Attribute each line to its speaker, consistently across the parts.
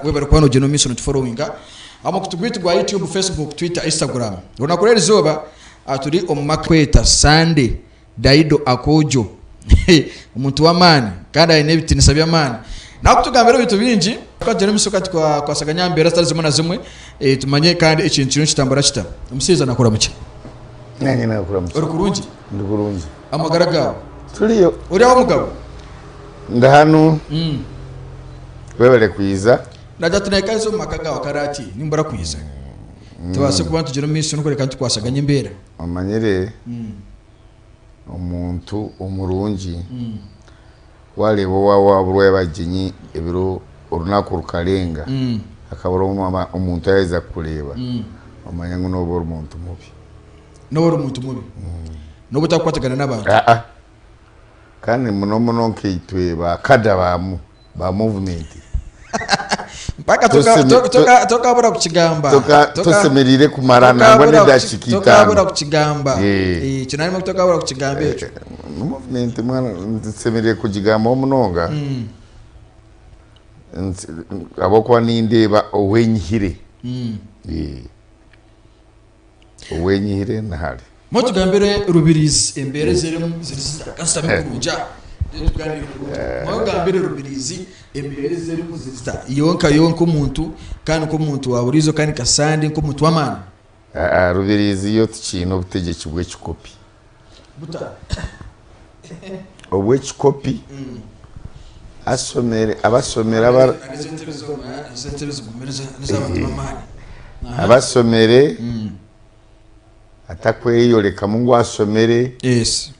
Speaker 1: Webare kuba nogyenda omu maisho notuforowinga aha mukutu gwaitu gwa YouTube, Facebook, Twitter, Instagram. Orunaku rw'erizooba turi omu maka kweta Sunday Daido Akojo omuntu w'amaani kandi aine ebitiinisa by'amaani. Nakutugambira ebintu bingi twagyenda omu maisho kandi twakwasaganya aha mbeera zitari zimwe na zimwe tumanye kandi ekintu kiriyo nikitambura kita. Omushaija nakuramukya.
Speaker 2: Nanye nakuramukya.
Speaker 1: Ori kurungi?
Speaker 2: Ndi kurungi.
Speaker 1: Amagara gaawe?
Speaker 2: Turiyo.
Speaker 1: Ori aho mugabo?
Speaker 2: Ndi hanu. Webale kwiza.
Speaker 1: Nagira ati nahika nze omu maka gaawe kare ati nimbura kwiza tubaase kuba nitugyenda omu maisho n'okureka nitukwasaganya embeera.
Speaker 2: Omanyire omuntu omurungi wareeba owaawe waburwa abagyenyi ebiro orunaku rukarenga hakabura omuntu ayaiza kukureeba omanya ngu nooba ori muntu mubi.
Speaker 1: Nooba ori muntu mubi. Nooba otakukwatagana n'abantu.
Speaker 2: Kandi muno muno nkaitwe ba kada ba movement.
Speaker 1: Mpaka tokabura kukigamba.
Speaker 2: Tosemereire kumara nangwa n'edakiika itaano.
Speaker 1: Tokabura kukigamba. Ekyo nari tokabura kukigamba ekyo.
Speaker 2: Movement mwana nsemereire kugigambaho munonga ahabw'okuba nindeeba owenyihire. Owenyihire nahare.
Speaker 1: Mutugambire Rubirizi embeera ezirimu ziri zita kasitama kurungi aha then tuganire kurungi mutugambire Rubirizi embeera ezirimu ziri zita iwe nka iwe nk'omuntu kandi nk'omuntu wa buriizo kandi nka Sande nk'omuntu w'amaani.
Speaker 2: Aa Rubirizi yo tikiine obutegyeki bw'ekikopi.
Speaker 1: Buta?
Speaker 2: Obw'ekikopi ashomire abashomire aba
Speaker 1: Ezi entebe zoona ezi entebe zigumire n'ez'abantu b'amaani.
Speaker 2: abashomire atakweyorekamu ngu ashomire.
Speaker 1: Yes.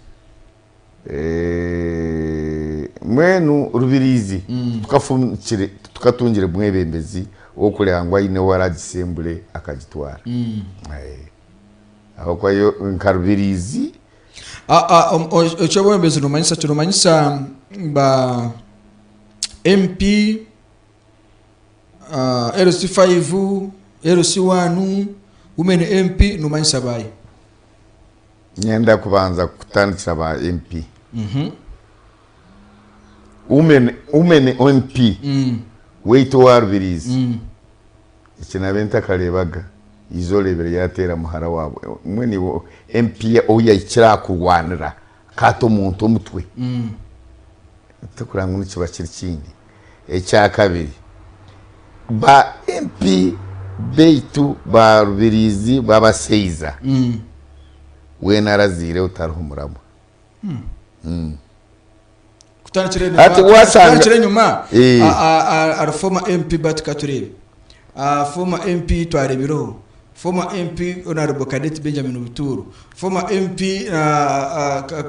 Speaker 2: Mbwenu Rubirizi tukafukire tukatungire mwebembezi ow'okureeba ngu aine ou aragisembure akagitwara. Ahabw'okuba yo nka Rubirizi.
Speaker 1: Eky'obwebembezi nomanyisa ki? Nomanyisa ba MP, LC5, LC1, Women MP nomanyisa baahi?
Speaker 2: Niinyenda kubanza kutandikira ba MP. Women women MP waitu owa Rubirizi, eki naabaire ntakareebaga, eizooba oreebire yaateera muhara waabo. Mbwenu iwe MP ou yahikire aha kurwanira akaata omuntu omutwe, tokureba ngu nikiba kiri kindi. Ekyakabiri, ba MP baitu ba Rubirizi b'abashaija, weena arazaire otariho muramwa.
Speaker 1: Kutandikira
Speaker 2: Hati
Speaker 1: enyima,
Speaker 2: wasanga-
Speaker 1: kutandikira enyuma
Speaker 2: Eh.
Speaker 1: ari former MP but katureebe former MP twarebireho former MP Honorable Cadet Benjamin Buturo former MP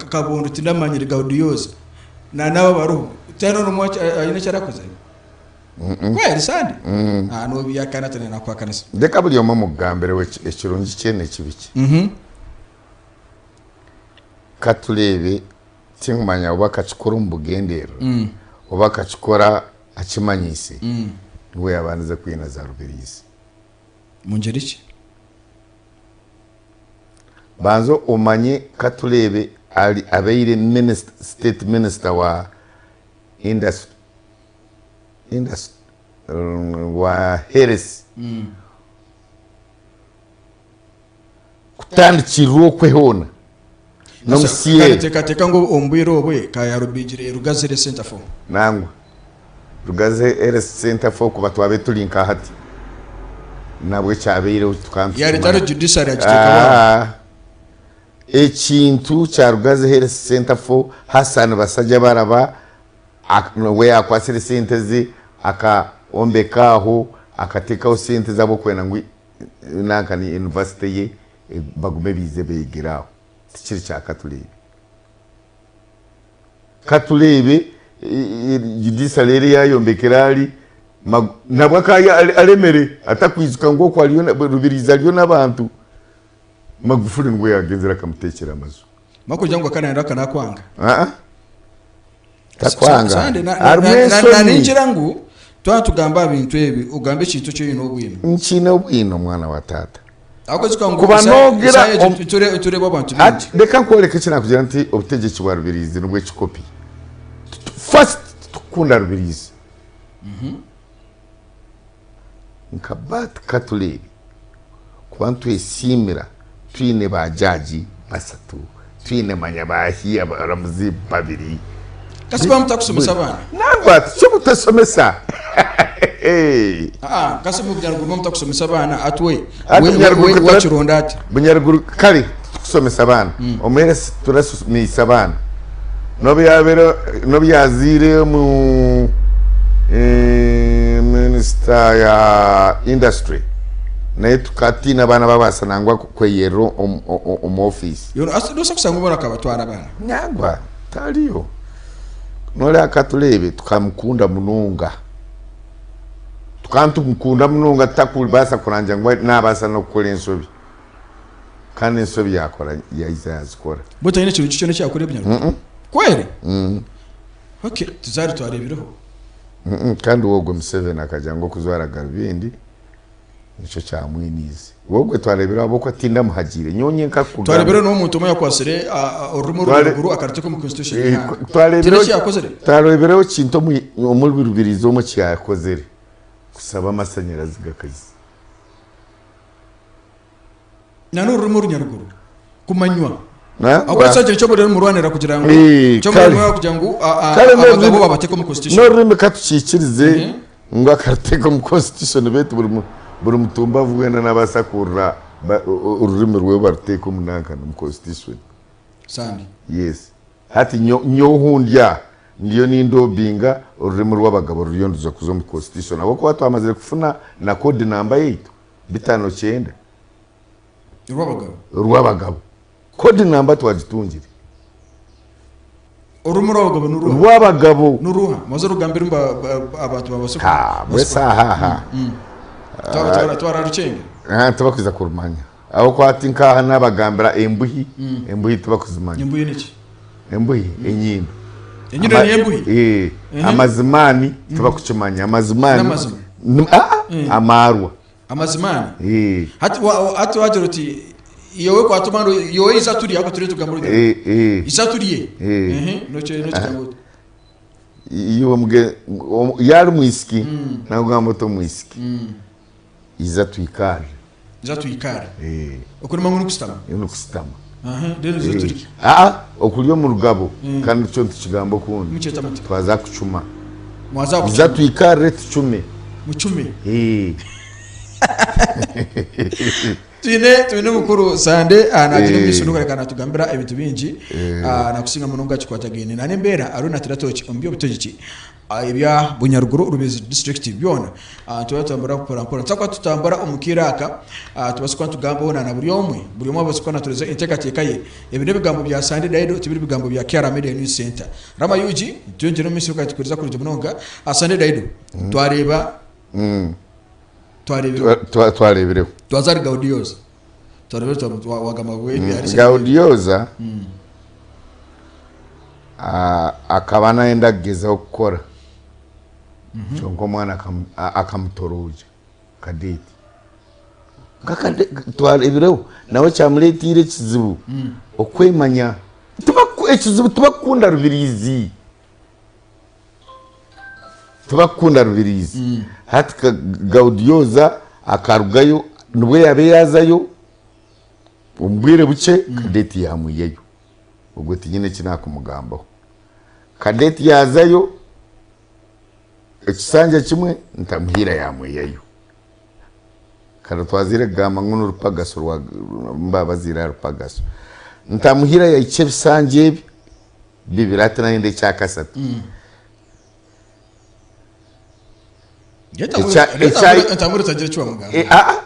Speaker 1: Kabondo tindamanyire Gaudiosa na nabo bariho tihariho n'omwe aine eki arakozire kweri sande nobihakana tinaine nakuhakanisa.
Speaker 2: Reka buri omwe mugambireho ekirungi kye n'ekibi kye. Katureebe tinkumanya oba akakikora omu bugendererwa oba akakikora akimanyiise niwe yabandize kwina za Rubirizi.
Speaker 1: Mungyeri ki?
Speaker 2: Banza omanye Katureebe ari abaire minisita state minister wa industry industry wa health kutandikirira okwe hoona n'omu CA.
Speaker 1: Niteekateeka ngu omu bwire obwe ka yarubiigire Rugazi Health Centre for.
Speaker 2: Nangwa Rugazi Health Centre for kuba twabaire turi nka hati nabwo ekyabaireho tukaba
Speaker 1: Yareeta
Speaker 2: nitukimanya.
Speaker 1: ari judiciary agiteekaho aho.
Speaker 2: Aa, Ekintu kya Rugazi Health Centre for Hassan Basajjabalaba we yakwatsire sente ze akaombeka aho akateekaho sente ze ahabw'okwenda ngu nanka ni university ye bagume baize beegere aho tikiri kya Katureebe. Katureebe judiciary eri yayombekire ahari nabwo akaba aremire atakwijuka ngu okwo hariyo Rubirizi hariyo n'abantu. Magufuli nibwo yagenzire akamutekyera amaju.
Speaker 1: Makugira ngu akananira akanakwanga.
Speaker 2: Aa takwanga.
Speaker 1: Sande na-
Speaker 2: Harimu
Speaker 1: na- na-
Speaker 2: ensoni.
Speaker 1: na- ningira ngu twaba tugamba aha bintu ebi ogambe ekintu eki oine obwino.
Speaker 2: Nkiine obwino mwana wa taata.
Speaker 1: Ahabw'okugira ngu
Speaker 2: Kuba noogira
Speaker 1: eshaaha egi tureeba abantu baingi.
Speaker 2: Hati reka nkworeke eki naakugira nti obutegyeki bwa Rubirizi nibw'ekikopi. First titukukunda Rubirizi. Nka Bart Katureebe kuba nitwesiimira twine ba jaji basatu, twine manya baahi abaramuzi babiri.
Speaker 1: Kasi kuba mutakusomesa abaana?
Speaker 2: Nangwa tikyo mutashomesa.
Speaker 1: Aa, kasi omu Bunyaruguru muba mutakusomesa abaana ati we Ati Bunyaruguru we wakironda ati?
Speaker 2: Bunyaruguru kare titukusomesa abaana, omu erasi titurasomeise abaana. N'obu yaabaire n'obu yaazaire omu minisita ya industry naye tukaba tutaine abaana ababaasa nangwa kweyerera omu ofiisi.
Speaker 1: Noobaasa kushanga omwe akabatwara abaana.
Speaker 2: Nangwa tariyo. Noreeba katureebe tukamukunda munonga. Tukaba nitumukunda munonga tutakubaasa kurangira ngu naabaasa n'okukora enshobi. Kandi enshobi yakora yaiza yazikora.
Speaker 1: Mbwenu tayine kirungi kyona eki yakora ebinyarwanda? Kweri? Okay, tuzari twarebireho.
Speaker 2: Kandi we ogwe Museveni akagira ngu okujwara garubindi nikyo kyamwiniize. We ogwe twarebireho ahabw'okuba tindamuhagiire nyowe nyenka kukugambira.
Speaker 1: Twarebireho n'omuntu omwe yakwasire orurimi orunyaruguru akaruteeka omu constitution y'eihanga. Tihaine eki yakozire?
Speaker 2: Twarebireho ekintu omuri Rubirizi omwe eki yakozire, kusaba amashanyarazi gakaiza.
Speaker 1: Na n'orurimi orunyaruguru kumanywa. Ahabw'okuba ekyo nikyo muriyo nimurwanira kugira ngu nikyo muriyo nimurwanira kugira ngu abagabo babateeke omu constitution.
Speaker 2: N'orurimi ka tukiikirize ngu akaruteeka omu constitution beitu buri mutumbavu weena naabaasa kuhurira orurimi rwe baruteeke omu nankani omu constitution.
Speaker 1: Sandi.
Speaker 2: Yes. Hati nyowe ohu ndi aha ndiyo nindobinga orurimi rw'abagabo ruriyo niruza kuza omu constitution ahabw'okuba twamazire kufuna na code number yaitu. 59.
Speaker 1: Orw'abagabo.
Speaker 2: Orw'abagabo. Kodi namba twagitungire.
Speaker 1: Orurimi rw'abagabo n'oruha?
Speaker 2: Rw'abagabo.
Speaker 1: N'oruha? Maze orugambire ngu abantu babaase
Speaker 2: Ha, mbwenu aha aha.
Speaker 1: Twara rukyenge.
Speaker 2: Ah, tibakuza kurumanya. Ahabw'okuba hati nk'aha nabagambira embuhi, embuhi tibakuzimanya.
Speaker 1: Embuhi niki?
Speaker 2: Embuhi enyindo.
Speaker 1: Enyindo niyo embuhi?
Speaker 2: Eh, amazimani tibakukimanya. Amazimani.
Speaker 1: N'amazima?
Speaker 2: Ah, amaarwa.
Speaker 1: Amazimani? Eh. Hati hati wagira oti yowe kwata omwana yowe iza turye ahubwo turiyo tugamba orugero.
Speaker 2: Eh, eh.
Speaker 1: Iza turye.
Speaker 2: Eh.
Speaker 1: Ehe, nokyo nokigamba oti.
Speaker 2: Iwe muge yari mwisiki nakugamba oti omwisiki iza twikarre.
Speaker 1: Iza twikarre.
Speaker 2: Eh.
Speaker 1: Okurima ngu nikusitama?
Speaker 2: Nikusitama.
Speaker 1: Aha, then iza turye.
Speaker 2: Aa, okurya omu rugabo kandi nikyo nitukigamba okundi.
Speaker 1: Mukyeta muta?
Speaker 2: Twaza kucuma.
Speaker 1: Mwaza
Speaker 2: Iza
Speaker 1: kucuma.
Speaker 2: twikarre tucume.
Speaker 1: Mucume.
Speaker 2: Eh.
Speaker 1: Twine twine omukuru Sande ah, nagira
Speaker 2: Eh.
Speaker 1: omumaisho n'okureka natugambira ebintu bingi ah, nakusinga munonga kikwatagaine na n'embeera ariyo natera toki omu by'obutegyeki ah, ebya Bunyaruguru Rubirizi district byona ah, nituba tutambura mpora mpora nituza kuba tutambura omu kaire aka ah, tubaase kuba nitugambaho na na buri omwe buri omwe abaase kuba natureza enteekateeka ye ebi n'ebigambo bya Sande Daido tibiri bigambo bya KR Media News Center Rama UG tweyongyere omu maisho kandi tukuherize kurungi munonga ah, Sande Daido twareeba twareebire
Speaker 2: Twareebireho.
Speaker 1: Twaza ahari Gaudioza twareebire wagamba ngu ebi
Speaker 2: Gaudioza akaba nayenda kugyezaho kukora kyonka omwana akamutorooja Kadeti. Twareebireho nawe kyamureeteire ekizibu okwemanya. Ekizibu tibakukunda Rubirizi. Tibakukunda Rubirizi. Hati Gaudioza akarugayo nibwo yaabaire yaazayo omu bwire bukye Kadeti yaamwihayo. Ogwo tinyine eki naakumugambaho. Kadeti yaazayo ekisanja kimwe Ntamuhiira yaamwihayo. Kare twazaire kugamba ngu ni Rupagaso rwa baaba bazaire aha Rupagaso. Ntamuhiira yaahikya ebisanja ebi bibiri hati nayenda ekyakasatu.
Speaker 1: Ntamuri utagira eki wamugamba.
Speaker 2: Eh, ah, ah,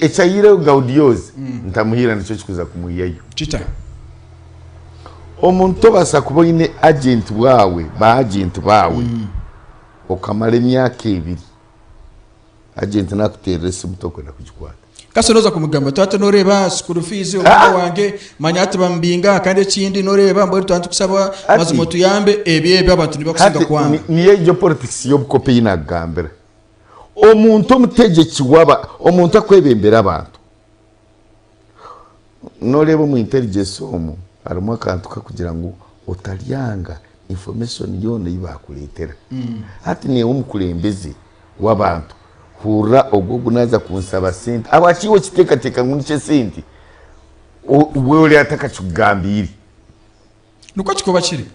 Speaker 2: ekyayireyo Gaudiozi Ntamuhiira nikyo kikuza kumwihayo.
Speaker 1: Kita.
Speaker 2: Omuntu tobaasa kuba oine agent bwawe, ba agent baawe okamara emyaka ebiri Agent nakuterera esimu tokwenda kugikwata.
Speaker 1: Kasi noza kumugamba oti hati noreeba school fees omwana wange manya hati bamubinga kandi ekindi noreeba mbwenu twaba nitukusaba mazima otuyambe ebyo ebyo abantu nibakusinga kwanga.
Speaker 2: Niyo egyo politics y'obukopi eyi nakugambira. Omuntu omutegyeki waba omuntu akwebembera abantu noreeba omu intelligence omu harimu akantu kakugira ngu otaryanga information yoona eyi bakureetera. Hati newe omukurembeze w'abantu. Hurira ogwo ogu naaza kunshaba sente. Ahabwaki iwe okiteekateeka ngu nikyo esente? We ori atakakikugambiire.
Speaker 1: Nikwo kikuba kiri.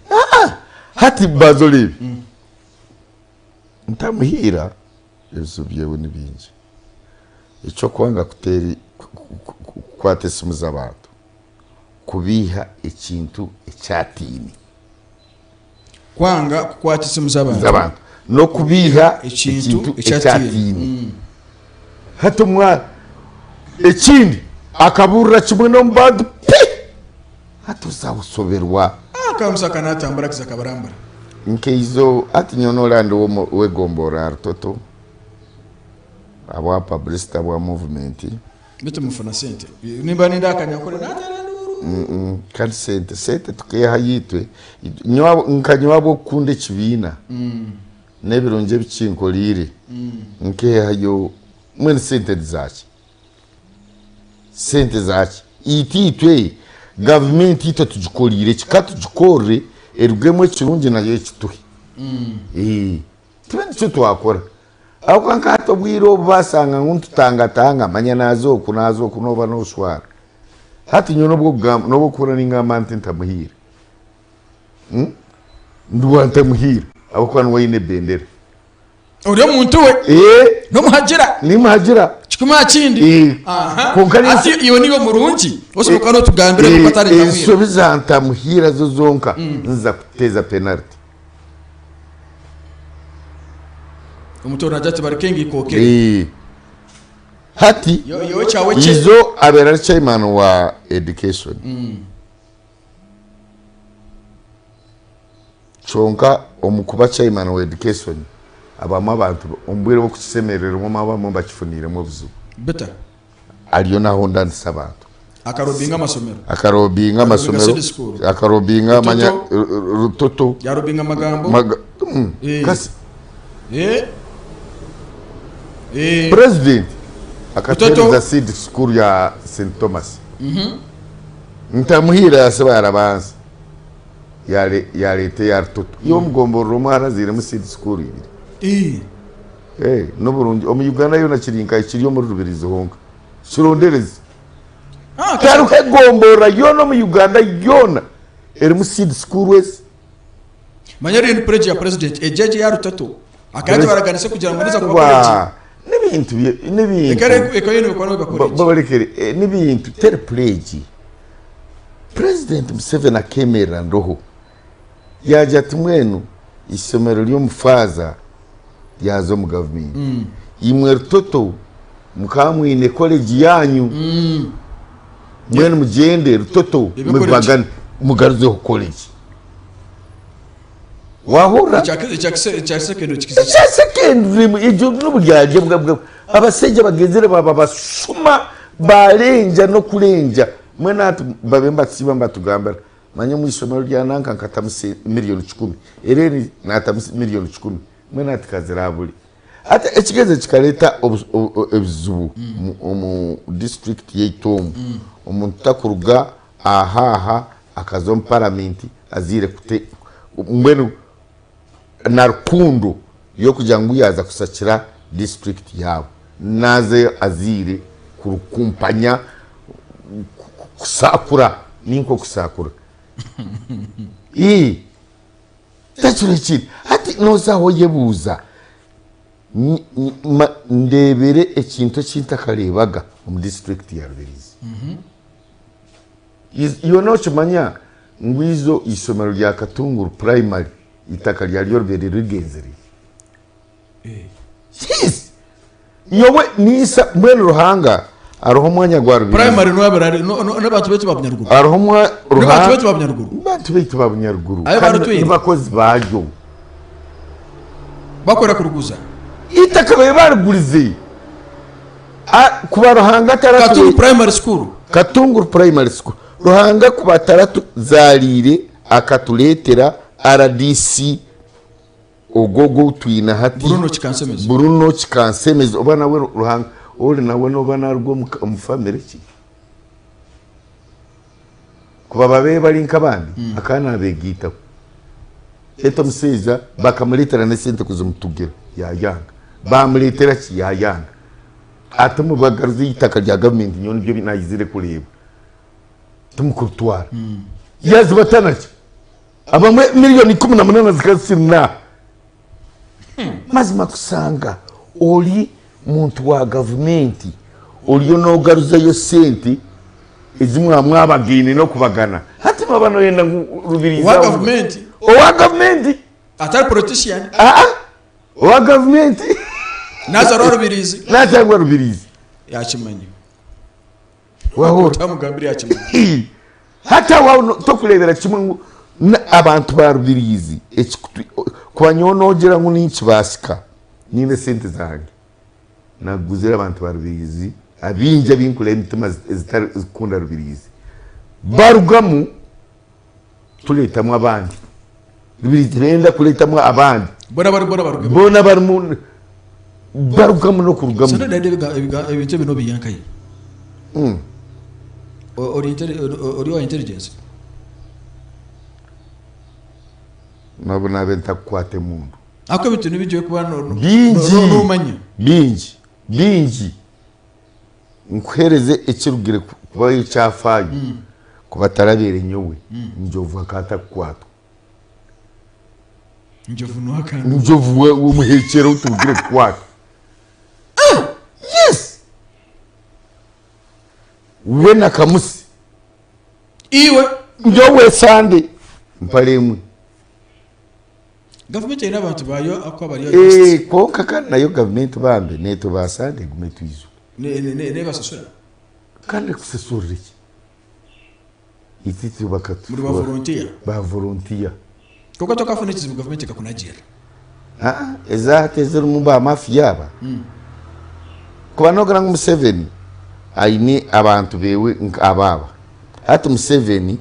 Speaker 2: Hati banza oreebe. Ntamuhiira ebizibu byewe ni bingi. Eky'okwanga kuteera kukwata esimu z'abantu, kubeiha ekintu eki ataine.
Speaker 1: Kwanga kukwata esimu z'abantu.
Speaker 2: Z'abantu n'okubeiha ekintu eki ataine. Hati omwana ekindi akaburira kimwe n'omu bantu pi! Hati ozasoberwa.
Speaker 1: Akamusa kanatambura kiza kabarambura.
Speaker 2: Nkeizo hati nyowe noraba ndi ow'egomborora ya Rutoto ahabwa publicity ahabwa movement.
Speaker 1: Beitu mufuna sente? Nimba ninda akanyankore nateera enduuru.
Speaker 2: Kandi sente, sente tukeehayo itwe. Nyowe nka nyowe ahabw'okukunda ekibiina n'ebirungi ebi kinkoreire, nkeehayo mbwenu sente nizaaki? Sente zaaki? Itwe itwe gavumenti itwe tugikoriire ki? Ka tugikorere erugemu ekirungi nayo ekituhe. Tube nikyo twakora. Ahabw'okuba nka hati obwire obu baashanga ngu nitutangatanga, manya naaza oku naaza oku nooba nooshwara. Hati nyowe n'obw'okugamba n'obw'okuhurira ningamba nti ntamuhiire. Ndi wa ntamuhiire ahabw'okuba niwe aine ebendera.
Speaker 1: Ori omuntu we. Nomuhagira.
Speaker 2: Nimuhagira.
Speaker 1: Kikumi aha kindi. Aha.
Speaker 2: Kwonka ni-
Speaker 1: Ati iwe niiwe murungi. Osoboka notugambira ngu atari Ntamuhiira.
Speaker 2: Ensobi za Ntamuhiira zo zonka niziza kuteeza penalty.
Speaker 1: Omutooro nagira ati bareke ngu ikookere.
Speaker 2: Hati
Speaker 1: Yo- yowe kyawe kye.
Speaker 2: izo abeera ari chairman wa education. Kyonka omu kuba chairman wa education abamwe abantu omu bwire bw'okukisemerererwamu abamwe bakifuniiremu obuzibu.
Speaker 1: Bita?
Speaker 2: Ariyo nahondanisa abantu.
Speaker 1: Akarobinga amasomero.
Speaker 2: Akarobinga amasomero.
Speaker 1: Seed school.
Speaker 2: Akarobinga manya
Speaker 1: Rutoto.
Speaker 2: Rutoto.
Speaker 1: Yarobinga amagambo.
Speaker 2: Maga,
Speaker 1: Eh.
Speaker 2: kasi
Speaker 1: Eh. Eh.
Speaker 2: President
Speaker 1: Rutoto.
Speaker 2: akateereza seed school ya St Thomas. Ntamuhiira yasiba yarabanza. Yareeta eya Rutoto. Iwe omu gomborora omwe harazairemu seed school ibiri. N'oburungi omu Uganda yoona kiri nka kiri omuri Rubirizi honka. Kirondereze. Tihariho egomborora yoona omu Uganda yoona erimu seed school ezi.
Speaker 1: Manya eriyo ni pledge ya president egyo egyo eya Rutoto. Akaba yagibaraganise kugira ngu neza kuba college.
Speaker 2: N'ebintu n'ebintu.
Speaker 1: Eka yoona ebikora neba college.
Speaker 2: Babarekere n'ebintu teri pledge. President Museveni akemerera ndoho yaagira ati mbwenu eishomero ry'omufaaza ryaza omu gavumenti. Imwe Rutoto mukaba mwine college yaanyu, mbwenu mugyende Rutoto
Speaker 1: Ebe college.
Speaker 2: mubagane mugaruzeho college. Waahurira?
Speaker 1: Ekya secondary kikiza
Speaker 2: Ekya secondary egyo n'oburyarya bwa bwa abashaija bagyenzire baaba bashuma barengya n'okurengya. Mbwenu hati babe nibasiiba nibatugambira manya omu ishomero rya nanka nkatamu miriyoni kikumi, erindi naatamu miriyoni kikumi, mbwenu hati ka ziraabure. Hati ekigyenzo kikareeta ebizibu omu disiturikiti yaitu omu. Omuntu takuruga aha aha akaza omu paramenti aziire kute mbwenu na rukundo y'okugira ngu yaaza kusakira disiturikiti yaabo naazayo aziire kurukumpanya kusaakura ninka okusaakura Ii takiro ekindi hati nooza aho oyebuuza ndeebire ekintu eki ntakareebaga omu disiturikiti ya Rubirizi. Iwe nokimanya ngu eizo eishomero rya Katunguru Primary eitaka ryaryo ribaire rigenzire? Yes! Nyowe ninsa mbwenu Ruhanga hariho omwanya gwa Rubirizi.
Speaker 1: Primary niwe abaire ari n'abantu baitu ba Bunyaruguru.
Speaker 2: Hariho omwa
Speaker 1: N'abantu baitu ba Bunyaruguru.
Speaker 2: Bantu baitu ba Bunyaruguru.
Speaker 1: Ahi
Speaker 2: Kandi
Speaker 1: barutwire.
Speaker 2: nibakozi baryo.
Speaker 1: Bakwenda kuruguza.
Speaker 2: Eitaka babe barigurize. Kuba Ruhanga
Speaker 1: ataratu Katunguru Primary School.
Speaker 2: Katunguru Primary School. Ruhanga kuba ataratuzaariire akatureetera rdc ogwo ogu twine hati.
Speaker 1: Bruno Kikansemeza.
Speaker 2: Bruno Kikansemeza oba nawe Ruhanga ori nawe noba naruga omu family ki? Kuba babaire bari nk'abandi akaba nabegaitaho. Beitu omushaija bakamureetera n'esente kuzimutugira yayanga. Baamureetera ki? Yaayanga. Ati mubagaruze eitaka rya gavumenti nyowe nibyo naizire kureeba. Timukuritwara. Yaazibatanakye. Abamwe miriyoni 18 zikaba zikiri n'aha. Mazima kusanga ori muntu wa gavumenti oriyo nogaruzayo sente ezi mwaba mwabagaine n'okubagana hati noba noyenda ngu Rubirizi
Speaker 1: Owa gavumenti?
Speaker 2: Owa gavumenti.
Speaker 1: Atari politician?
Speaker 2: Aa, owa gavumenti.
Speaker 1: Nazarwa Rubirizi?
Speaker 2: Nazarwa Rubirizi.
Speaker 1: Yakimanya.
Speaker 2: Wahurira?
Speaker 1: Otamugambira yakimanya.
Speaker 2: Hati aho aho tokureebera kimwe ngu abantu ba Rubirizi kuba nyowe noogira ngu ninkibaasika nyine esente zangye naguzire abantu ba Rubirizi abaingi abu nkureeba emitima ezitarikukunda Rubirizi barugamu tureetamu abandi. Rubirizi tibenda kureetamu abandi. Boona barimu barugamu n'okurugamu.
Speaker 1: Ebintu ebi nobiiha nkahi? Ori owa intelligence?
Speaker 2: N'obu naabe ntakukwata emundu.
Speaker 1: Ahabw'okuba ebintu nibingi ebirikuba
Speaker 2: nomanya. Bingi, bingi. Nkuheereze ekirugire kubaho ekyafaayo, ku batarabeire nyowe, Njovu akaba atakukwatwa.
Speaker 1: Njovu nuwe akandi.
Speaker 2: Njovu omuhekyera ou turugire kukwata. Yes! We na Kamusi.
Speaker 1: Iwe?
Speaker 2: Nyowe Sande mpare emwe.
Speaker 1: Gavumenti eine abantu baayo ahakuba bari against.
Speaker 2: Eh, kwonka kandi nayo gavumenti bambe netubaasa ngu egume etwijuke.
Speaker 1: Nebasasura?
Speaker 2: Kandi ekusasurira ki? Itwe itwe bakatu.
Speaker 1: Muri ba volunteer?
Speaker 2: Ba volunteer.
Speaker 1: Kwonka tokafuna ekizibu gavumenti ekakunagiirira?
Speaker 2: Aa, eza hati ezirimu ba mafia aba, kuba nogira ngu Museveni aine abantu bewe nk'aba aba. Hati Museveni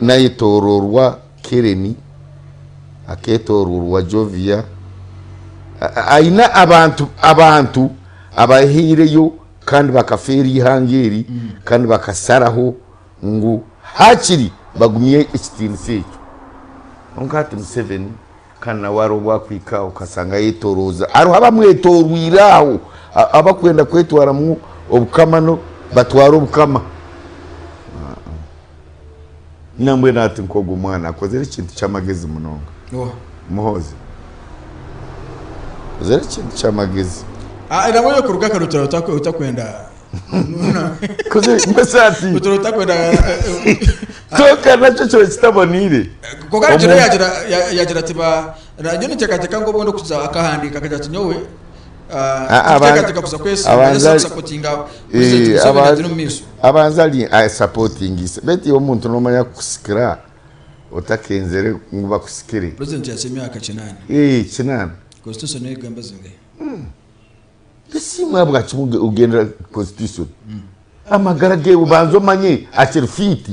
Speaker 2: nayetoororwa Keren, akeetoororwa Jovia, aine abantu abantu abahaireyo kandi bakafeera eihanga eri kandi bakasharaho ngu haakiri bagumye ekitiinisa ekyo. Kwonka hati Museveni kandi nawe hariho obu arikuhika okashanga ayetorooza. Hariho abamwetorweire aho abakwenda kwetwaramu obukama batware obukama. Nambwenu hati nk'ogu omwana akozire ekintu ky'amagezi munonga. Muhoozi akozire ekintu ky'amagezi.
Speaker 1: Nabwo kuruga kare otura otakwenda.
Speaker 2: Mbese hati kwonka nakyo kiba kitaboniire.
Speaker 1: Kwonka yagira yagira yagira ati ba nyowe ninteekateeka ngu obundi okuza akahandiika akagira ati nyowe ndikuteekateeka kuza kwesimba kusapotinga President Museveni atari omu maisho.
Speaker 2: Abanza ari asapotingise beitu iwe omuntu nomanya kukusikira otakenzire ngu bakusikire.
Speaker 1: President yatsya emyaka kinaana.
Speaker 2: Kinaana.
Speaker 1: Constitution negamba zingahi?
Speaker 2: Tesiimwe ahabwaki ogendera constitution? Amagara gewe banza omanye akiri fit.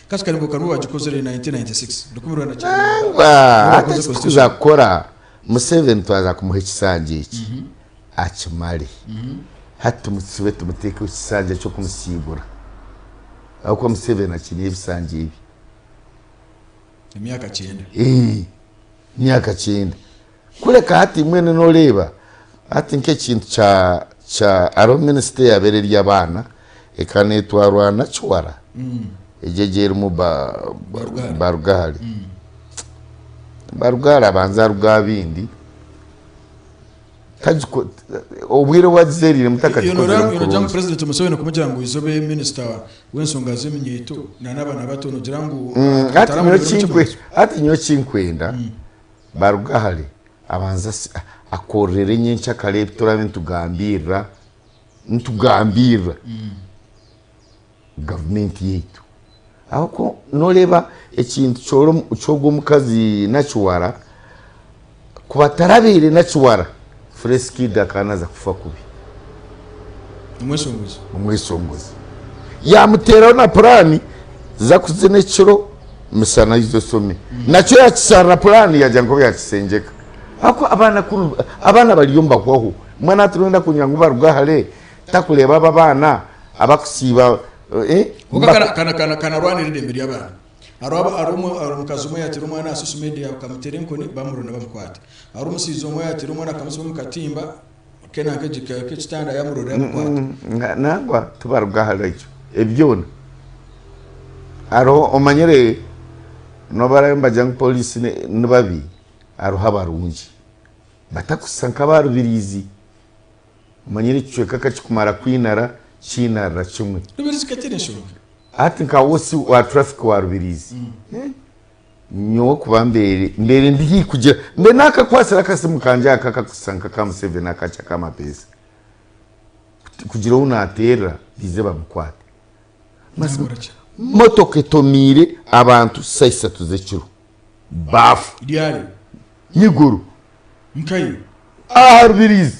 Speaker 1: Kasi kari ngu karibu bagikozire 1996 19
Speaker 2: Nangwa hati eki tukuza kukora Museveni twaza kumuha ekisanja eki akimare hati tumutsibe tumutekeho ekisanja ky'okumusiibura ahabw'okuba Museveni akine ebisanja ebi.
Speaker 1: Emyaka kyenda.
Speaker 2: Emyaka kyenda. Kureka hati mbwenu noreeba hati nk'ekintu kya kya hariho minisita eyabaire eri ey'abaana ekaba netwarwa Nakiwala egyo egyo erimu ba Barugahare. Barugahare abanza aruga aha bindi obwire obu agizeriremu takagikoziremu
Speaker 1: Nogira ngu
Speaker 2: kurungi.
Speaker 1: President Museveni kumugira ngu oije obe minisita w'enshonga z'eminyeeto n'abaana bato nogira ngu
Speaker 2: Hati nyowe ekinkwenda Baruga hare abanze akorere nyenkyakare ebi turaabe nitugambirira nitugambirira gavumenti yaitu. Ahabw'okuba nooreeba ekintu ky'ogwo omukazi Nakiwara, ku batarabaire Nakiwara, Fresh Kid akaba naaza kufa kubi.
Speaker 1: Omweshongozi.
Speaker 2: Omweshongozi. Yaamuteeraho na puraani za kuzina ekiro Misana aije osome. Nakyo yakisharira puraani yagira ngu yakisengyeka. Ahabw'okuba abaana kunu abaana bariyo nibahwaho. Mbwenu hati noyenda kugira ngu baruge hare takureeba abo abaana abakusiiba eh.
Speaker 1: Kwonka kanarwanira eidembe ry'abaana. Hariho hariho omukazi omwe yaateera omwana aha social media bakamuteera enkoni bamuronda bamukwata. Hariho omushaija omwe yaateera omwana akamutsiba omu katimba k'ekitanda yamuronda yamukwata.
Speaker 2: Nangwa tibaruga ahari ekyo ebyona. Hariho omanyire nobu baraabe nibagira ngu pooriisi ni babi, hariho abarungi batakushusha nk'aba Rubirizi. Omanyire ekicweka ka kikumara kwinara kiinarira kimwe.
Speaker 1: Rubirizi ka teri nshonga.
Speaker 2: Hati nka OC wa traffic wa Rubirizi nyowe kuba mbeire mbeire ndi haihi kugira mbe nakakwasire akasimu kangye aka akakushusha nk'aka Museveni akakye ak'amapeesa kugira ou nateerera baije bamukwate. Mazima motoka etomiire abantu saaha isatu z'ekiro baafa.
Speaker 1: Ryari?
Speaker 2: Nyigoro.
Speaker 1: Nkahi?
Speaker 2: Aha Rubirizi.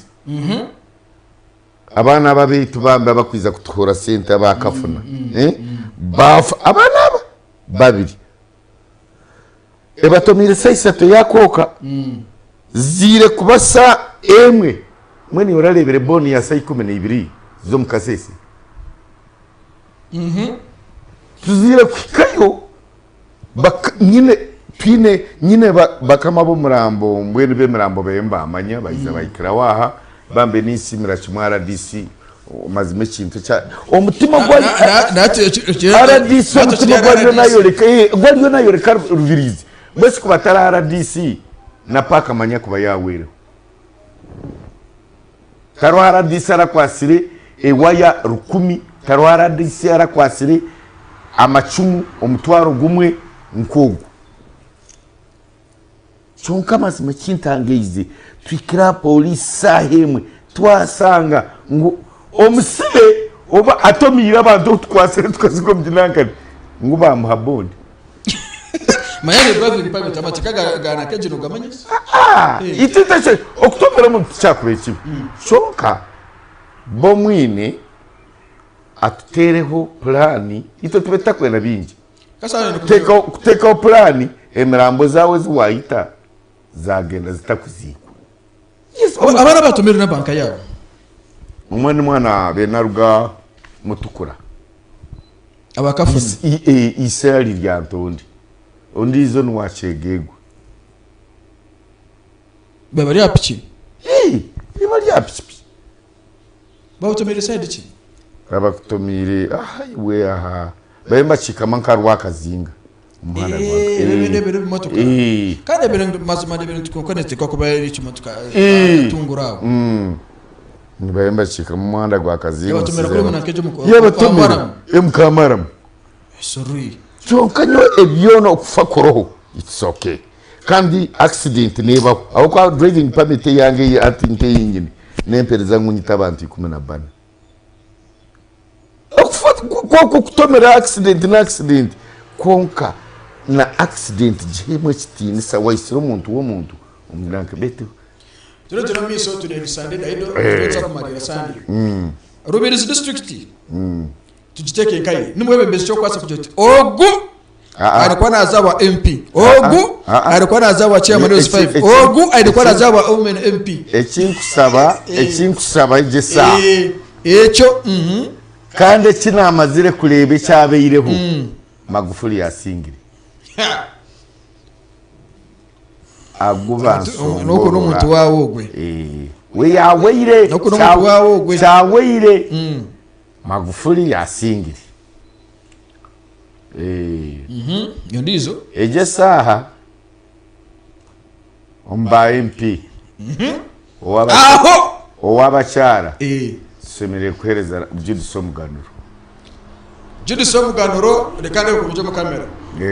Speaker 2: Abaana aba abaitu bambi abakwiza kutuhora sente aba kafuna baafa abaana aba babiri ebatomiire saaha isatu eyakooka ziire kuba saa emwe mbwenu iwe orareebire booni ya saa 12 z'omukasese tuziire kuhikayo Nyine twine nyine bakama b'omurambo mbwenu b'emirambo bariyo nibamanya baija bahikiraho aha bambe ninsiimira kimwe rdc mazima ekintu ekya omutima ogu rdc omutima ogu ariyo nayoreka ogu ariyo nayoreka Rubirizi mbwenu shi kuba atari rdc na paaka manya kuba yahweireho. Tariho rdc arakwatsire ewaya rukumi, tariho rdc arakwatsire amacumu omutwaro gumwe nk'ogwo. Kyonka amazima ekintangaize, tuhikire aha pooriisi shaaha emwe twashanga ngu omusibe oba atomiire abantu ou tukwatsire tukaziga omu kinankani ngu baamuha bondi.
Speaker 1: Manya ni driving permit amateeka ga ga nakegi nogamanya se?
Speaker 2: Ah, itwe takyo okutomera omuntu tikyakuba ekibi kyonka bomwine atutereho puraani itwe tube tutakwenda bingi
Speaker 1: Kasana ni
Speaker 2: Kuteekaho- kuteekaho puraani emirambo zaawe ezi waayita zagenda zitakuziikwa
Speaker 1: Yes, Abaana abatomire na banka yaabo.
Speaker 2: Omwe ni mwana benaruga mutukura.
Speaker 1: Abakafuna.
Speaker 2: Ise ari Lyantonde, ondiijo ni wa Kyegegwa.
Speaker 1: Baba bari aha piki?
Speaker 2: Bari aha pikipiki.
Speaker 1: Babakutomeire side ki?
Speaker 2: Babakutomeire aha iwe aha bariyo nibakiikama nka Rwakazinga. Omuhanda gwa
Speaker 1: Ebyo ebimotoka. Kandi ebyo mazima ebyo kwonka niteekwa kuba eri ekimotoka tungura aho.
Speaker 2: Nibayo nibakiikamu omuhanda gwa Kazinga.
Speaker 1: Yabatomera kuri munankejo omu
Speaker 2: Yabatomera omu Kamaramu.
Speaker 1: Sorry.
Speaker 2: Kyonka nyowe ebyona okufa kuroho it's okay kandi accident nebaho ahabw'okuba driving permit eyange hati nkeyinyine nempereza ngu nyite abantu 14. Okufa kwokwo kutomera accident na accident kwonka na accident gihemu ekitinisa waitsire omuntu womuntu omugira nka beitu.
Speaker 1: Turiyo turi omu maisho tureebe Sunday Daido turiyo tuza kumarira Sunday. Rubirizi district tugiteeke nkahi? Nimwebembezi ki okubaasa kugira oti ogu aine kuba naaza aba MP, ogu aine kuba naaza aba chairman wa LC5, ogu aine kuba naaza aba women MP.
Speaker 2: Ekinkusaba ekinkusaba egyo esaaha.
Speaker 1: Ekyo.
Speaker 2: Kandi eki naamazire kureeba ekyabaireho, Magufuli yasingire. Agu
Speaker 1: N'oku n'omuntu
Speaker 2: bansongorora.
Speaker 1: waawe ogwe.
Speaker 2: We yahweire.
Speaker 1: N'oku n'omuntu waawe ogwe.
Speaker 2: Kyahweire. Magufuli yasingire.
Speaker 1: Endiijo?
Speaker 2: Egyo esaaha omu ba MP
Speaker 1: Aho!
Speaker 2: ow'abakyara tushemereire kuheereza Judith Omuganuro.
Speaker 1: Judith Omuganuro, reka ndeebe kurungi omu kamera.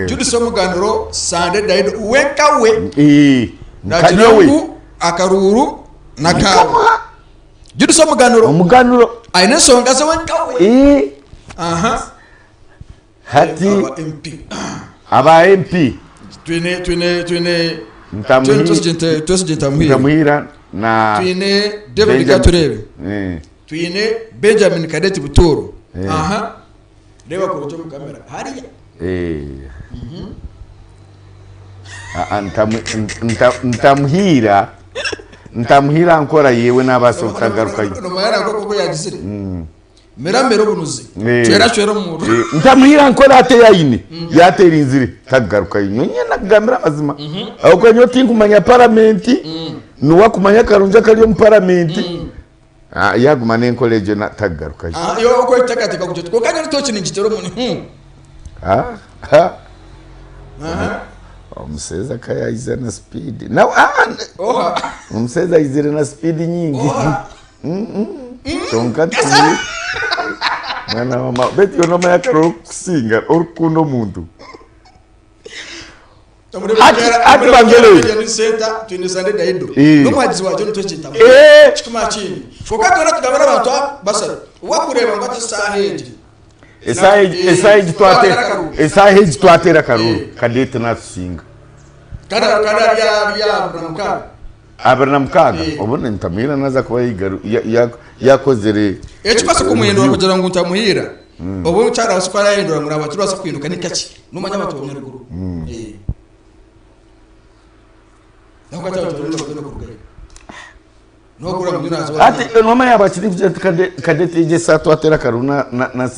Speaker 1: Judith Omuganuro, Sande Daido, we nka we
Speaker 2: Nka nyowe.
Speaker 1: nagira ngu akaruuru n'akaawe. Judith Omuganuro.
Speaker 2: Omuganuro.
Speaker 1: Aine enshonga ze we nka we. Aha.
Speaker 2: Hati
Speaker 1: Aba MP.
Speaker 2: aba MP
Speaker 1: Twine twine twine
Speaker 2: Ntamuhi-
Speaker 1: twine Twesigye Twesigye Ntamuhira.
Speaker 2: Ntamuhira na
Speaker 1: Twine David
Speaker 2: Benjamin-
Speaker 1: Katurebe. Twine Benjamin Kadeti Butoro. Aha. Reba kurungi omu kamera. Hariya.
Speaker 2: Ah, ah, Ntamuhira Ntamuhira nkora yewe nabaasa obutagarukayo.
Speaker 1: Nomanya nako oku yagizire. Miramira obunuzi. Cwera cwera omuriro.
Speaker 2: Ntamuhira nkora ate yaine yaterinzire takugarukayo nyowe nyenda kugambira amazima ahabw'okuba nyowe tinkumanya paramenti niwe akumanya akarungi akari omu paramenti yaguma n'enkora egyo takugarukayo.
Speaker 1: Iwe okwekuteekateeka kugira oti kwonka nyowe toki ningitera omu
Speaker 2: Omushaija ka yaija na sipiidi omushaija aizire na sipiidi nyingi. Kyonka ti mwana wa mama beitu iwe nomanya akari orikukusinga orikukunda omuntu. Hati hati bangele. Eh.
Speaker 1: N'omuhagizi wa John Toki
Speaker 2: Eh.
Speaker 1: Kikuma kindi. Kwonka twena tugambira abantu aba basatu. Wakureeba ngu ati esaaha egi.
Speaker 2: Esaaha egi esaaha egi twate esaaha egi twateera akaruru Cadette natusinga.
Speaker 1: Kandi kandi ari ari aha na mukaaga.
Speaker 2: 26 obundi Ntamuhira naza kuba yakozire.
Speaker 1: Ekikubaasa kumuhindura kugira ngu Ntamuhira obu kyarabaasa kuba arahindura ngu naba turibaasa kuhinduka ni kakye nomanya abantu b'omunyaruguru
Speaker 2: Hati nomanya bakiri kugira nti Cadette egi esaaha twatera akaruru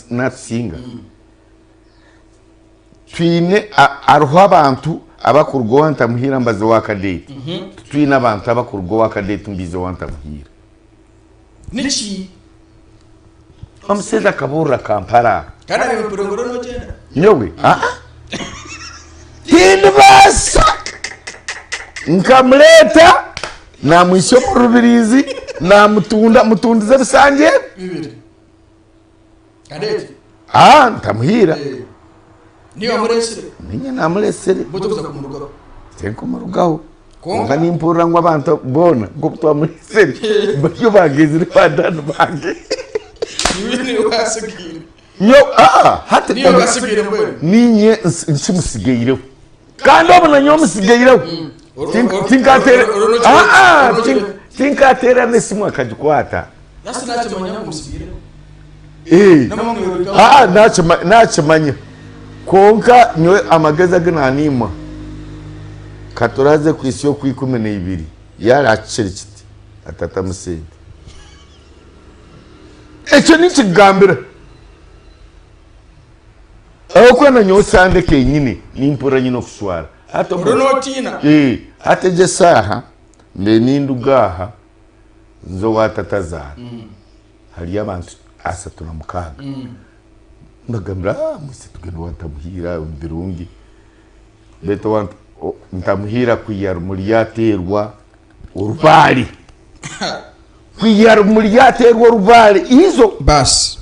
Speaker 2: natusinga. Twine hariho abantu abakuruga owa Ntamuhiira mbaza owa Kadeeti. Titwine abantu abakuruga owa Kadeeti mbiza owa Ntamuhiira.
Speaker 1: Niki?
Speaker 2: Omushaija akabuurira Kampala.
Speaker 1: Kandi ari mpurira nogyenda.
Speaker 2: Nyowe? Aa. Tindibaasa! Nkamureeta naamwitsya omu Rubiriizi naamutunda mutundiza ebisanja ebi.
Speaker 1: Bibiri. Kadeeti.
Speaker 2: Ah, ntamuhiira.
Speaker 1: Eh. Niiwe wamureetsire?
Speaker 2: Niinye naamureetsire.
Speaker 1: Mbwenu tokuza kumurugaho?
Speaker 2: Tinkumurugaho.
Speaker 1: Kwonka
Speaker 2: Kwonka nimpurira ngu abantu boona nk'oku twamureetsire bariyo baagenzire banywani bange.
Speaker 1: Niiwe niiwe waasigaire.
Speaker 2: Nyowe ah, hati
Speaker 1: Niiwe waasigaire mbwenu?
Speaker 2: niinye nkimusigaireho. Kandi obu nanyowe musigaireho. Tinkateera ah, ah, tinkateera n'esimu akagikwata.
Speaker 1: Nasi nakimanya ngu musigaireho.
Speaker 2: Eh. Ah, nakimanya. Kwonka nyowe amagezi agu naniima katuraze kuhitsya okwa 12 yarakikire kiti atatamu sente. Ekyo ninkikugambira. Ahabw'okuba na nyowe Sande kenyine nimpurira nyine okushwara. Hati
Speaker 1: Ori notiina.
Speaker 2: Eh, hati egi esaaha mbe ninduga aha nze owa tatazaara hariyo abantu 36 mbagambira ah mwise tugende owa Ntamuhiira omu birungi beitu owa Ntamuhiira kwiha rumuri yateerwa orubaare kwiha rumuri yateerwa orubaare izo
Speaker 1: Baasi.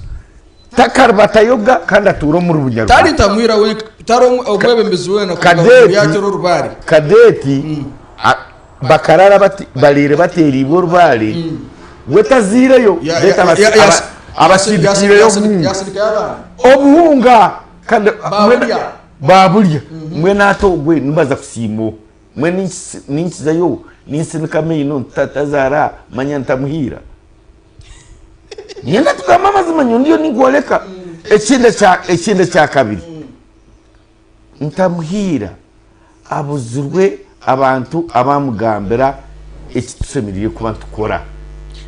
Speaker 2: Takaribatayoga kandi atuura omuri Bunyarwanda.
Speaker 1: Tari Ntamuhira wenka, tari omwebembezi weena kuruga
Speaker 2: Kadeeti,
Speaker 1: yateerwa orubaare.
Speaker 2: Kadeeti bakarara bati bariire bateeriibwe orubaare, we taziireyo
Speaker 1: Ya-
Speaker 2: beitu
Speaker 1: ya- ya- ya-
Speaker 2: abasindikiireyo obuhunga.
Speaker 1: Yasindikayo abaana.
Speaker 2: Obuhunga kandi
Speaker 1: Baaburya.
Speaker 2: baaburya. Mbwenu hati ogwe nibaza kusiima oha? Mbwenu ninkizayo ninsinika amaino nti tatazaara manya ntamuhiira? Niinyenda tugambe amazima nyowe ndiyo ninkworeka. Ekindi ekya ekindi ekyakabiri, Ntamuhiira abuzirwe abantu abamugambira eki tushemereire kuba nitukora.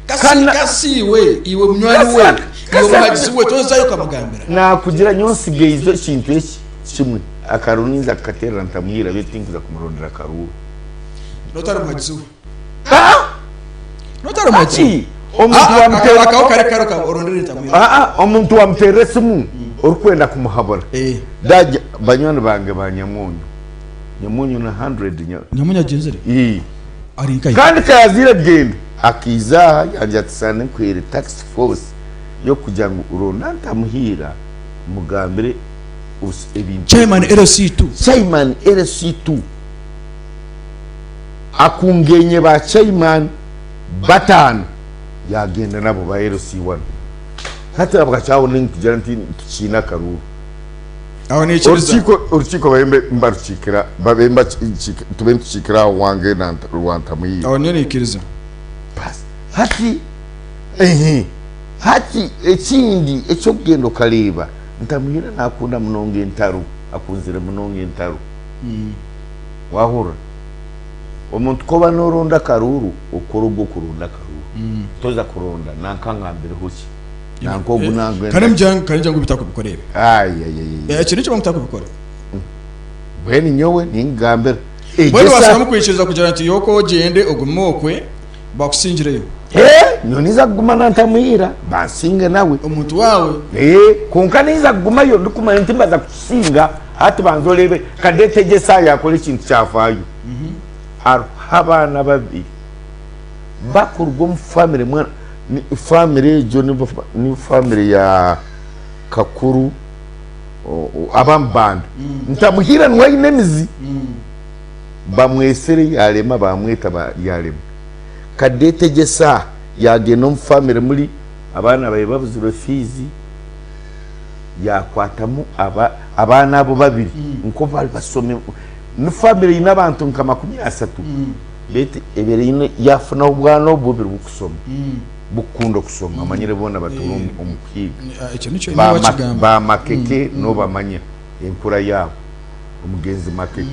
Speaker 1: Kasi
Speaker 2: Kandi na-
Speaker 1: kasi iwe iwe munywani we
Speaker 2: Kasi-
Speaker 1: iwe
Speaker 2: kasi-
Speaker 1: muhagizi we tozayo okamugambira.
Speaker 2: Naakugira nyowe nsigaize ekintu eki kimwe, akaruru ninza kukateerera Ntamuhiira beitu tinkuza kumurondera akaruru.
Speaker 1: N'otari muhagizi we.
Speaker 2: Ah!
Speaker 1: N'otari muhagizi we.
Speaker 2: Hati omuntu wamuteera
Speaker 1: Akaho kare kare ka orondere Ntamuhiira.
Speaker 2: Ah, ah, omuntu wamuteerera esimu orikwenda kumuhabura.
Speaker 1: Eh.
Speaker 2: Ndagya banywani bange ba Nyamunyu. Nyamunyu na 100 nya.
Speaker 1: Nyamunyu agyenzire?
Speaker 2: Ii.
Speaker 1: Ari nkahi?
Speaker 2: Kandi ka yaziire kugyenda akaiza aha yangira ati Sande nkuhaire tax force y'okugira ngu ronda Ntamuhiira mugambire ebintu.
Speaker 1: Chairman LC2.
Speaker 2: Chairman LC2 akungenye ba chairman batano yagenda nabo ba LC1. Hati bwakyaho ninkugira nti tukiine akaruru.
Speaker 1: Aho niikiriza.
Speaker 2: Orukiiko orukiiko babe mbarukiikira babe mbakiikira tube nitukiikira aho wange na Rwantamuhiire.
Speaker 1: Aho niyo niikiriza.
Speaker 2: Basi hati ehe hati ekindi eky'okugenda okareeba Ntamuhiire nakunda munonga entaro akunzire munonga entaro wahurira omuntu ku oba noronda akaruuru okore ogw'okuronda akaruuru toza kuronda nanka ngambireho ki. Nanka ogu nanka
Speaker 1: Kandi nimugira kandi nimugira ngu bitakubikora ebi.
Speaker 2: Ayayayaya.
Speaker 1: Ekyo nikyo mutakubikora.
Speaker 2: Mbwenu nyowe ninkugambira.
Speaker 1: Mbwenu baashoboramu kwikiriza kugira nti yoka ogyende ogume okwe bakusingireyo.
Speaker 2: Ee, nyowe ninza kuguma na Ntamuhira bansinge nawe.
Speaker 1: Omuntu waawe.
Speaker 2: Ee, kwonka ninza kugumayo ndikumanya nti mbaza kukisinga. Hati banza oreebe Cadette egyo esaaha yaakora ekintu kyafaayo. Hariho abaana babiri bakuruga omu famire mbwenu famire egyo ni famire ya Kakuru ab'amubanda. Ntamuhira niwe aine emizi. Bamwesire yarema bamweta yarema. Cadette egyo esaaha yagenda omu famire muri abaana babe babuzirwe fiizi yakwatamu abaana abo babiri nkobu bari basomi ni famire eine abantu nka 30 beitu ebaire eine yafunaho obwana obu bubiri bukusoma bukukunda okusoma omanyire boona batuura omu kuhiiga.
Speaker 1: Ekyo nikyo niwe wakigamba.
Speaker 2: Ba Makeke nobamanya enkura yaabo omugenzi Makeke.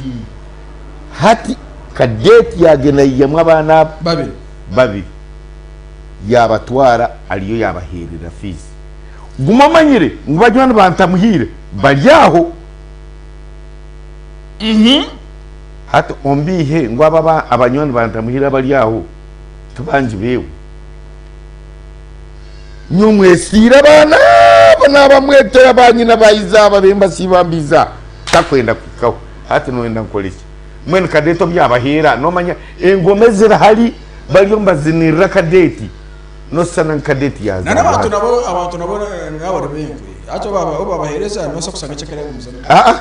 Speaker 2: Hati Cadette yagenda yaihamu abaana abo
Speaker 1: Babiri.
Speaker 2: babiri yabatwara ariyo yabaherera fees. Guma omanyire ngu banywani ba Ntamuhiire bari aho. Hati ombiihe ngu abo abanywani ba Ntamuhiire abari aho tibangi bewe. Nyowe mwesiire abaana abo nabamwetera banyina baiza aba bembasiiba mbiza takwenda kuhikaho. Hati noyenda nkore ki? Mbwenu Cadette obu yabaheera nomanya engoma eziri hari bariyo nibazinirira Cadette noshushana ngu Cadette
Speaker 1: Na n'abantu
Speaker 2: yazaarwa.
Speaker 1: nabo abantu nabo nabo bari b'enkwe. Hati obu obu babaheereza nobaasa kusanga eky'akare yagumizamu.
Speaker 2: Aa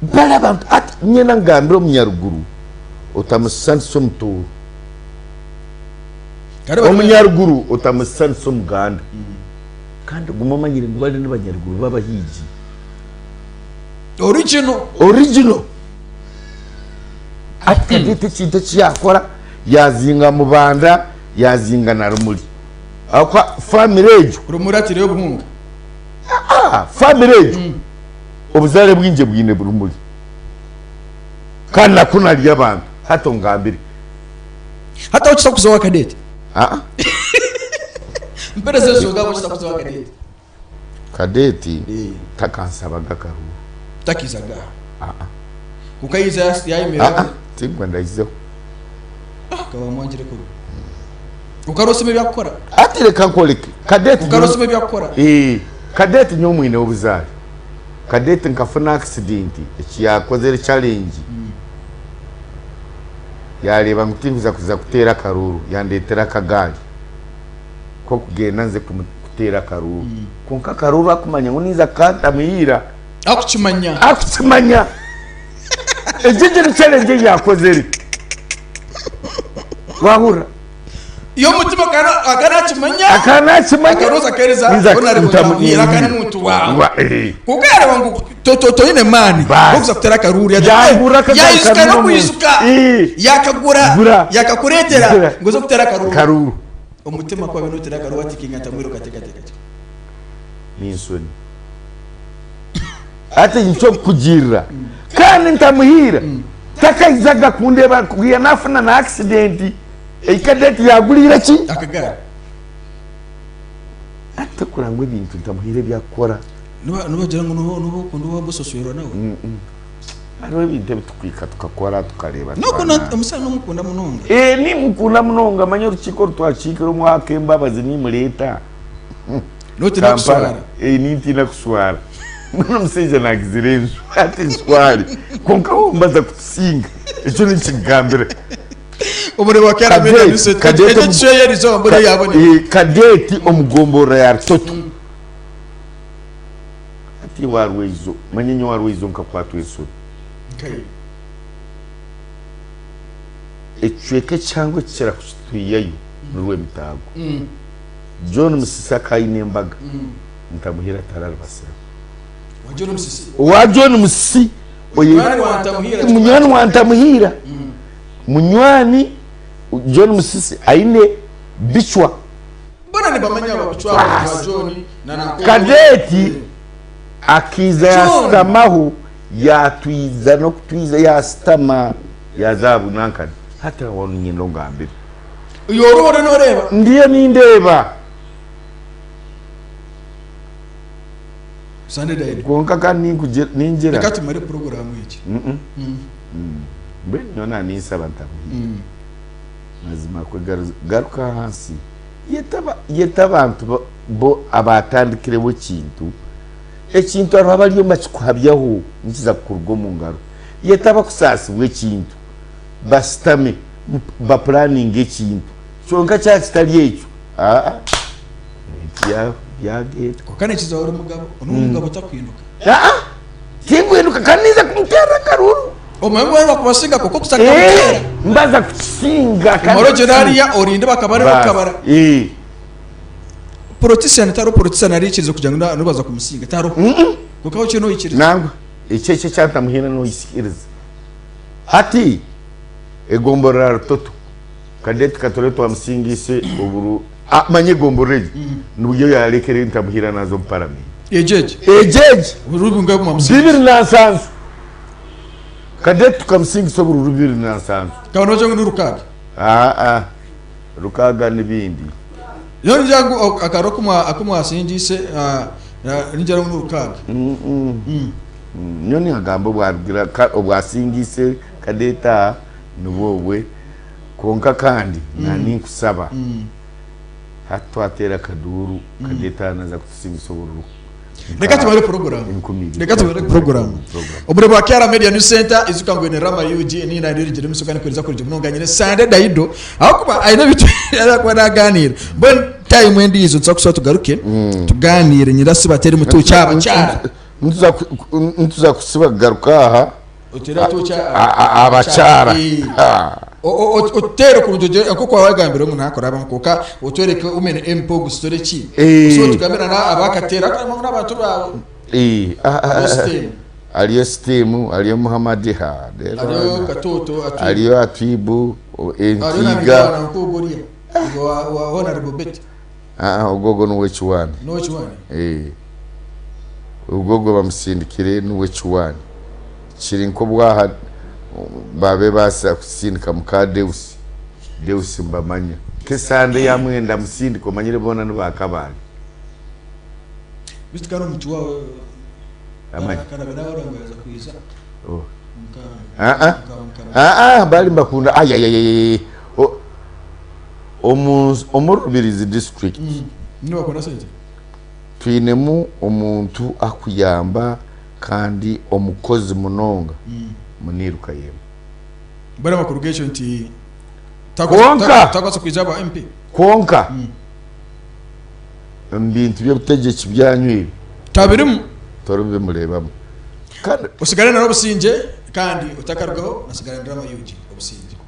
Speaker 2: bari abantu hati nyena ngambire omunyaruguru otamushushanisa omutooro.
Speaker 1: Kandi bari b'enkwe.
Speaker 2: Omunyaruguru otamushushanisa omuganda. Kandi guma omanyire ngu bari nibanyaruguru b'abahiigi.
Speaker 1: Original.
Speaker 2: Original. Hati Cadette ekintu eki yakora yazinga Mubanda yazinga na Rumuri. Ahabw'okuba family egyo.
Speaker 1: Rumuri atiireyo obuhunga.
Speaker 2: Aa family egyo obuzaare bwingi bwine Rumuri. Kandi nakwo nariyo abantu. Hati ongambire.
Speaker 1: Hati aho kitakuza owa Cadette.
Speaker 2: Aa.
Speaker 1: Mpereza enshonga ahabw'enki kitakuza owa Cadette.
Speaker 2: Kadeti takansabaga akaruuru.
Speaker 1: Takiizaga aha.
Speaker 2: Aa.
Speaker 1: Kwonka yaija yayemerera.
Speaker 2: Aa, tingwa ndaizeho.
Speaker 1: Akaba amwangire kubi. Kwonka arosiima ebi akukora.
Speaker 2: Hati reka nkoreke. Kadeti
Speaker 1: Kwonka arosiima ebi akukora.
Speaker 2: Ee, Kadeti nyowe mwineho obuzaare. Kadeti nkafuna accident eki yakozire challenge. Yareeba ngu tinkuza kuza kuteera akaruuru, yandeetera akagaari. K'okugyenda nze kuteera akaruuru. Kwonka akaruuru akumanya ngu ninza kukantamuhiira.
Speaker 1: Akukimanya.
Speaker 2: Akukimanya. Egyo egyo ni challenge ei yaakozire. Waahurira?
Speaker 1: Iyo omutima akaba nakimanya.
Speaker 2: Akaba nakimanya.
Speaker 1: Akaroza akeereza
Speaker 2: Ninza
Speaker 1: hoona ari
Speaker 2: kutamuhiira.
Speaker 1: ntamuhiira akaba n'omuntu waawe.
Speaker 2: Wa, eh.
Speaker 1: Kwonka yareeba ngu toine maani
Speaker 2: Baasi.
Speaker 1: g'okuza kuteera akaruuru.
Speaker 2: Yagura akagaari
Speaker 1: Yaijuka
Speaker 2: karuru
Speaker 1: n'okwijuka.
Speaker 2: Eh.
Speaker 1: Yakagura.
Speaker 2: Gura.
Speaker 1: Yakakureetera
Speaker 2: Gura.
Speaker 1: ngu oze kuteera akaruuru.
Speaker 2: Karuuru.
Speaker 1: Omutima ku wabaire noteera akaruuru ati kinga ntamwire okateekateeka ki?
Speaker 2: N'enshoni. Hati nikyo kukugirira. Kandi ntamuhiira. Takaizaga kundeeba kwiha nafuna na accident. Ei cadet yaguriire ki?
Speaker 1: Akagaari.
Speaker 2: Hati tokurora ngu ebintu ntamuhiira ebi akukora.
Speaker 1: Nibagira ngu noba okunda owa boss oswerwa nawe.
Speaker 2: Hariho ebintu ebi tukwika tukakora tukareeba
Speaker 1: Nokunda
Speaker 2: twana.
Speaker 1: omusaija nomukunda munonga.
Speaker 2: Ee nimukunda munonga manya orukiiko oru twakiikire omwaka Embabazi nimureeta
Speaker 1: Notiina
Speaker 2: Kampala.
Speaker 1: kuswara.
Speaker 2: Ee nintiina kuswara. Mbwenu omushaija nagizire enju hati nsware kwonka bo mbaza kutusinga ekyo ninkikugambira.
Speaker 1: Omurimo wa KRB na
Speaker 2: Kadeti,
Speaker 1: Vincent.
Speaker 2: kadeti
Speaker 1: Ekyo kishoya eriizooba mbwenu yaboneka.
Speaker 2: Ee, kadeti omu gomborora ya Rutoto. Hati owa Rweizo, manya nyowe owa Rweizo nkakwatwa enshoni. Ekicweka ekihango ekikira kutwihayo ni Rwemitaago. John Musisi akaba aine embaga, Ntamuhira tararibasireho. Owa John Musisi, munywani wa Ntamuhira, munywani John Musisi aine bicwa.
Speaker 1: Boona nibamanya aba Bicwa ba John na na
Speaker 2: Kadeti akaiza yashutamaho yatwiza n'okutwiza yashutama yaza aha bunankani. Hati aho niinyenda ongambire.
Speaker 1: Iwe oriho oriyo nooreeba?
Speaker 2: Ndiyo nindeeba.
Speaker 1: Sunday Daido.
Speaker 2: Kwonka kandi ninkugira ningira.
Speaker 1: Reka tumare puroguraamu egi.
Speaker 2: Mbwenu nyowe naaninsaba ntamuhiga. Mazima kwe garuka ahansi yeta yeta abantu bo abaatandikireho ekintu, ekintu hariho abariyo nibakikuhabyaho nikiza kukuruga omu ngaro. Yeta abakusaasibwa ekintu bashutame bapuraninge ekintu kyonka kyaba kitari ekyo aa ebintu byagenda.
Speaker 1: Kwonka nikiza ori mugabo, n'omugabo otakuhinduka.
Speaker 2: Aa tinkuhinduka kandi ninza kumuteerera akaruuru.
Speaker 1: Omanye ngu waaba kubasinga kwonka okuza kukamuteera.
Speaker 2: Mbaza kukisinga
Speaker 1: kandi. Omare ogyende hariya orinde bakabare bakabara. Politician tariho politician ariikiriza kugira ngu nibaza kumusinga tariho. Kwonka we ekyo noikiriza.
Speaker 2: Nangwa ekyo ekyo ekyantamuhiina noikiriza. Hati egomborora Rutoto Cadet Katore twamusingiise oburu manya egomborora egyo nibwo yarekire Ntamuhiira naza omu paramenti.
Speaker 1: Egyo egyo.
Speaker 2: Egyo egyo.
Speaker 1: Oburu bungahe obu mwamusingiise?
Speaker 2: 27. Cadet tukamusingisa obururu 27.
Speaker 1: Kaba nogira ngu ni rukaaga?
Speaker 2: Aa rukaaga n'ebindi.
Speaker 1: Nyowe ningira ngu akaruru aku mwasingiise ningira ngu ni rukaaga.
Speaker 2: Nyowe ningamba obwasingiise Cadet aha nibwo obwe kwonka kandi naninkusaba hati twateera akaduuru Cadet aha naza kutusingisa obururu.
Speaker 1: Reka tumare puroguramu. Reka tumare puroguramu. Obure bwa Kyara Media News Center izuka ngu ene Rama UG ni na riri jiri musoka nikwiriza kurija munonga nyine Sande Daido ahakuba aine ebitu arakuba naganira. Mbwenu time endiijo nituza kushaba tugaruke tuganire nyina siba teri mutuukya abakyara.
Speaker 2: Nituza kusiba kugaruka aha.
Speaker 1: Oteere atuukya
Speaker 2: abakyara.
Speaker 1: Oteere kurungi ogire nk'oku waaba wagambire ngu naakurabamu kwonka otworeke women MP ogu sitore ki? Osobola otugambire na abakateera ahakuba harimu n'abantu baawe. Hariyo siteemu.
Speaker 2: Hariyo siteemu, hariyo Muhammad ha reero
Speaker 1: Hariyo Katooto Atwibu.
Speaker 2: Hariyo Atwibu,
Speaker 1: Hariyo na
Speaker 2: Enkiga.
Speaker 1: Migwana nk'ogwo oriya wa Honourable Betty.
Speaker 2: Ogwo ogwo n'owekiwaani.
Speaker 1: N'owekiwaani?
Speaker 2: Ogwo ogwo bamusindikire n'owekiwaani. Kiri nk'obwaha babe baasa kusindika muka Deusi. Deusi mbamanya. Nk'esande yamwenda musindika omanyire boona ni ba Kabale.
Speaker 1: Beitu kandi omuti waawe
Speaker 2: Amanya.
Speaker 1: akarabe nawe ngu yaaza kwija.
Speaker 2: Oh. Aa aa bari mbakunda ayayayayay. Omu omu Rubirizi district.
Speaker 1: Nibakunda sente.
Speaker 2: Twinemu omuntu akuyamba kandi omukozi munonga Muniru Kayemba.
Speaker 1: Mbwenu amakuru g'ekyo nti
Speaker 2: Kwonka
Speaker 1: takubaasa kwija aba MP.
Speaker 2: Kwonka omu bintu by'obutegyeki byanyu ebi
Speaker 1: Tabirimu.
Speaker 2: Toribimureebamu. Kandi
Speaker 1: Osigare na n'obusingye kandi otakarugaho nasigara ndi Rama UG. Obusingye.